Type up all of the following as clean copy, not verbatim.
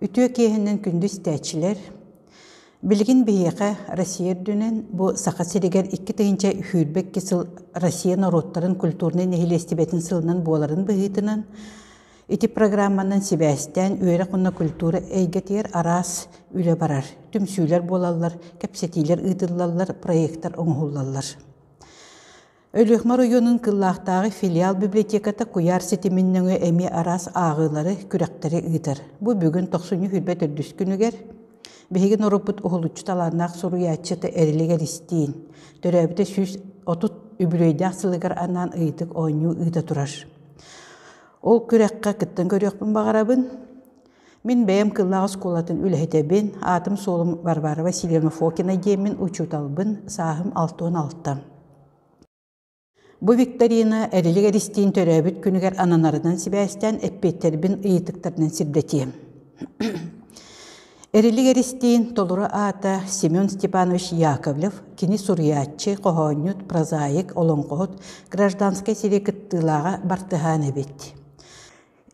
Үтүө киэһэнэн күндү истээччилэр! Билигин биһиэхэ Россия үрдүнэн бу Саха сиригэр 2022 сыл Россия норуоттарын культурнай нэһилиэстибэтин сылынан буоларын быһыытынан ити программанан сибээстээн үөрэх уонна культура эйгэтигэр араас үлэ барар, түмсүүлэр буолаллар, кэпсэтиилэр ыытыллаллар, проектар оҥоһуллаллар. Өлүөхүмэ оройуонун Кыллаахтааҕы филиал библиотеката куйаар ситимин нөҥүө эмиэ араас ааҕыылары, күрэхтэри ыытар. Бу бүгүн тохсунньу 24 күнүгэр биһиги норуоппут уһулуччу талааннаах суруйааччыта Эрилик Эристиин төрөөбүтэ 130 үбүлүөйдээх сылыгар анаан ыйытык оонньуу ыыта турар. Ол күрэххэ кыттан көрүөхпүн баҕарабын. Мин бэйэм Кыллаах оскуолатын үлэһитэбин, аатым-суолум Варвара Васильевна Фокина диэммин, учууталбын, сааһым 66. Бу викторина Эрилик Эристиин төрөөбүт күнүгэр ананарынан сибээстээн эппиэттэрбин ыйытыктарынан сирдэтиэм. Эрилик Эристиин толору аата Семен Степанович Яковлев, кини суруйааччы, хоһоонньут, прозаик, олоҥхоһут, гражданскай сэрии кыттыылааҕа бартыһаан эбит.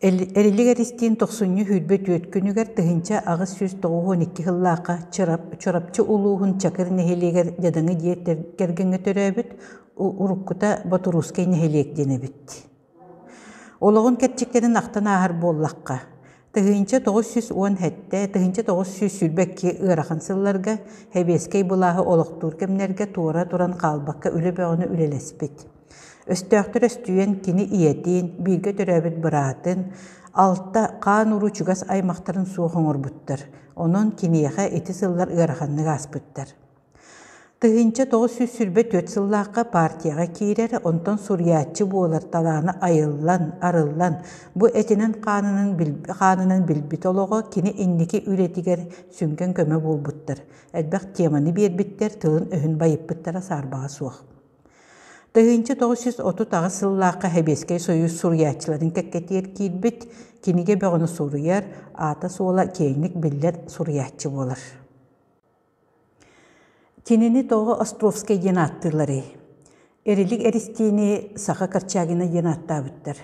Эрилик Эристиин тохсунньу 24 күнүгэр 1892 сыллаахха Чурапчы улууһун Чакыр нэһилиэгэр дьадаҥы дьиэ кэргэҥҥэ төрөөбүт, уруккута Ботуруускай нэһилиэк диэн эбит. Олоҕун кэрчиктэрин ахтан ааһар буоллахха, 1917, 1922 ыарахан сылларга Сэбиэскэй былааһы олохтуур кэмнэргэ туора туран хаалбакка үлэ бөҕөнү үлэлэспит. Өстөөхтөр өстүйэн кини ийэтин, бииргэ төрөөбүт быраатын, алта хаан-уруу чугас аймахтарын суох оҥорбуттар. Онон киниэхэ ити сыллар ыараханнык ааспыттар. 1924 сыллаахха партияҕа киирэр, онтон суруйааччы буолар талаана айыллан, арыллан, бу этинэн-хаанынан хаанынан билбит олоҕо кини инники үлэтигэр сүҥкэн көмө буолбуттар, элбэх теманы биэрбиттэр, тылын-өһүн байыппыттара саарбаҕа суох. 1938 сыллаахха Сэбиэскэй Сойуус суруйааччыларын кэккэтигэр киирбит, кинигэ бөҕөнү суруйар, аата-суола киэҥник биллэр суруйааччы буолар. Кинини тоҕо Островскай диэн ааттыылларый? Эрилик Эристиини Саха Корчагина диэн ааттаабыттар.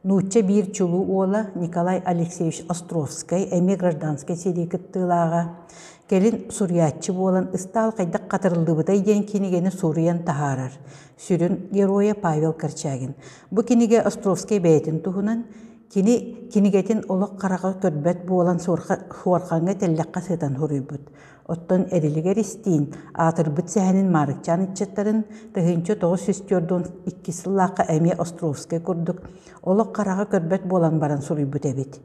Нуучча биир чулуу уола Николай Алексеевич Островскай эмиэ гражданскай сэрии кыттыылааҕа, кэлин суруйааччы буолан «Ыстаал хайдах хатырыллыбытай» диэн кинигэни суруйан таһаарар. Сүрүн геройа Павел Корчагин. Бу кинигэ Островскай бэйэтин туһунан, кини кинигэтин олох хараҕа көрбөт буолан суорҕаҥҥа тэллэххэ сытан суруйбут. Оттон Эрилигэр Истиин аатырбыт сэһэнин Маарыкчаан ыччаттарын 1942 сыллаахха эмиэ Островскай курдук олох хараҕа көрбөт буолан баран суруйбут эбит.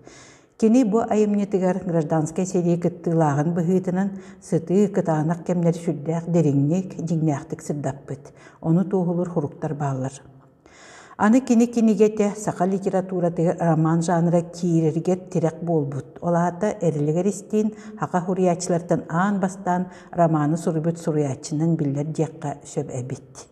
Кини бу айымньытыгар гражданскай сэрии кыттыылааҕын быһыытынан сытыы, кытаанах кэмнэри сүрдээх дириҥник, дьиҥнээхтик сырдаппыт. Ону туоһулуур суруктар бааллар. Аны кини кинигэтэ саха литературатыгар роман жанра киирэригэр тирэх буолбут. Ол аата Эрилик Эристиин саха суруйааччылартан аан бастаан романы суруйбут суруйааччынан биллэр диэххэ сөп эбит.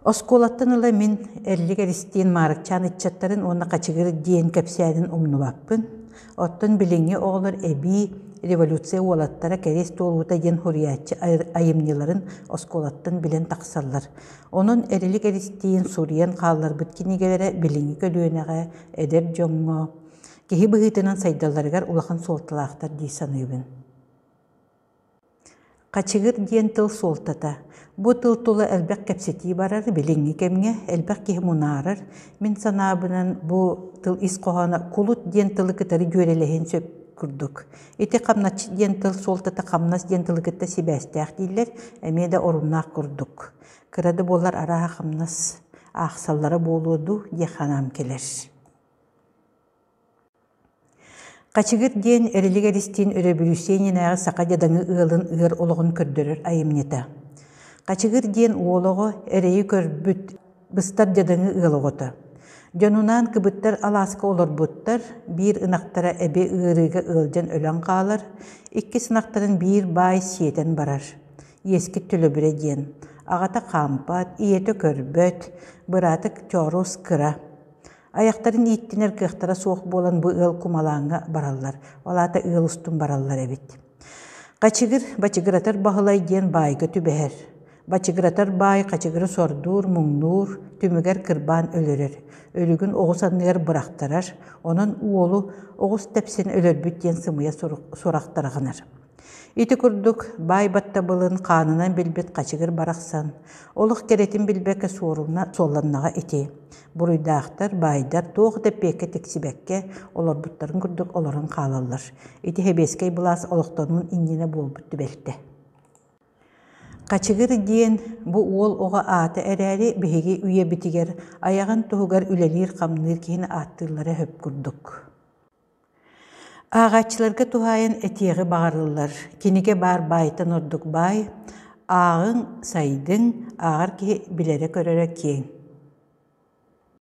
Оскуолаттан ыла мин Эрилик Эристиин Маарыкчаан ыччаттарын уонна Хачыгыр диэн кэпсээнин умнубаппын. Оттон билиҥҥи оҕолор эбии революция уолаттара кэриэс туолуута диэн суруйааччы айымньыларын оскуолаттан билэн тахсаллар. Онон Эрилик Эристиин суруйан хаалларбыт кинигэлэрэ билиҥҥи көлүөнэҕэ, эдэр дьоҥҥо, киһи быһыытынан сайдалларыгар улахан суолталаахтар дии саныыбын. Хачыгыр диэн тыл суолтата. Бу тыл тула элбэх кэпсэтии барар, билиҥҥи кэмҥэ элбэх киһи мунаарар. Мин санаабынан, бу тыл ис хоһооно кулут диэн тылы кытары дьүөрэлэһиэн сөп курдук. Ити хамначчыт диэн тыл суолтата хамнас диэн тылы кытта сибээстээх дииллэр, эмиэ да оруннаах курдук. Кыра да буоллар арааһа хамнас аахсаллара буолуо дуу диэх санаам кэлэр. Хачыгыр диэн Эрилик Эристиин өрөбүлүүссүйэ иннинээҕи саха дьадаҥы ыалын ыар олоҕун көрдөрөр айымньыта. Хачыгыр диэн уол оҕо эрэйи көрбүт быстар дьадаҥы ыал оҕото. Дьонунаан кыбыттар алааска олорбуттар, биир ынахтара эби ыарыыга ыалдьан өлөн хаалар, иккис ынахтарын биир баай сиэтэн барар. Иэскит төлөбүрэ диэн. Аҕата хаампат, ийэтэ көрбөт, быраата Чооруос кыра. Айахтарын ииттинэр кыахтара суох буолан бу ыал кумалааҥҥа бараллар, ол аата ыал устун бараллар эбит. Хачыгыр Бачыгыратар Баһылай диэн баайга түбэһэр. Бачыгыратар баай хачыгыры сордуур, муҥнуур, түмүгэр кырбаан өлөрөр. Өлүгүн оҕус анныгар бырахтарар, онон уолу оҕус тэпсэн өлөрбүт диэн сымыйа сурах тарҕанар. Ити курдук, баай баттабылын хаанынан билбит хачыгыр барахсан, олох кэрэтин билбэккэ суоруна суолланнаҕа ити. Буруйдаахтар, баайдар туох да эппиэккэ тиксибэккэ олорбуттарын курдук олорон хаалаллар. Ити сэбиэскэй былаас олохтонуон иннинэ буолбут түбэлтэ. Хачыгыр диэн бу уол оҕо аата эрээри биһиги үйэбитигэр айаҕын туһугар үлэлиир-хамныыр киһини ааттыыллара сөп курдук. Ааҕааччыларга туһаайан этиэҕи баҕарыллар: кинигэ баар баайтан ордук баай, ааҕыҥ, сайдыҥ, ааҕар киһи билэрэ-көрөрө киэҥ.